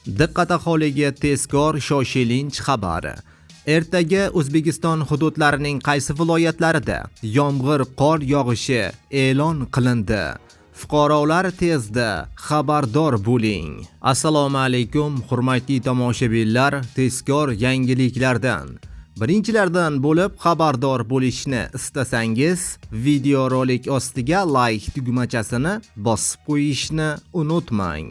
Diqqat aholiga tezkor shoshilinch xabar. Ertaga O'zbekiston hududlarining qaysi viloyatlarida yomg'ir, qor yog'ishi e'lon qilindi. Fuqarolar, tezda xabardor bo'ling. Assalomu alaykum, hurmatli tomoshabinlar, tezkor yangiliklardan birinchilardan bo'lib xabardor bo'lishni istasangiz, videorolik ostiga like tugmachasini bosib qo'yishni unutmang.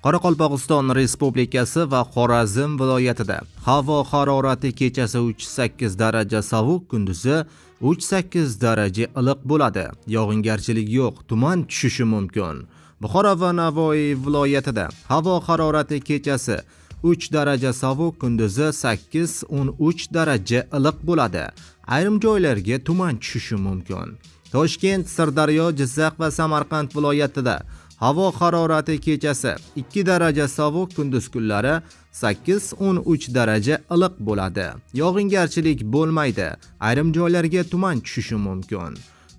Qoraqalpog'iston Respublikasi va Xorazm viloyatida havo harorati kechasi 3-8 daraja sovuq, kunduzi 3-8 daraja iliq bo'ladi. Yog'ingarchilik yo'q, tuman tushishi mumkin. Buxoro va Navoiy viloyatida havo harorati kechasi 3 daraja sovuq, kunduzi 8-13 daraja iliq bo'ladi. Ayrim joylarga tuman tushishi mumkin. Toshkent, Sirdaryo, Jizzax va Samarqand viloyatida havo harorati kechasi 2 daraja sovuq, kunduz kunlari 8-13 daraja iliq bo'ladi. Yog'ingarchilik bo'lmaydi. Ayrim joylarga tuman tushishi mumkin.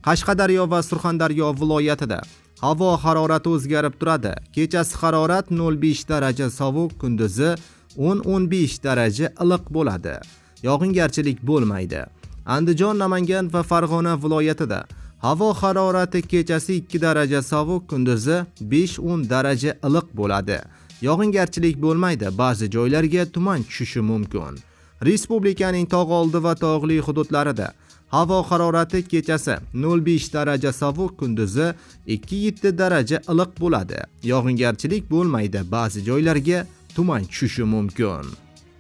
Qashqadaryo va Surxondaryo viloyatida havo harorati o'zgarib turadi. Kechasi harorat 0,5 daraja sovuq, kunduzi 10-15 daraja iliq bo'ladi. Yog'ingarchilik bo'lmaydi. Andijon, Namangan va Farg'ona viloyatida havo harorati kechasi 2 daraja sovuq, kunduzi 5-10 daraja iliq bo'ladi. Yog'ingarchilik bo'lmaydi, ba'zi joylarga tuman tushishi mumkin. Respublikaning tog' oldi va tog'li hududlarida havo harorati kechasi 0,5 daraja sovuq, kunduzi 2-7 daraja iliq bo'ladi. Yog'ingarchilik bo'lmaydi, ba'zi joylarga tuman tushishi mumkin.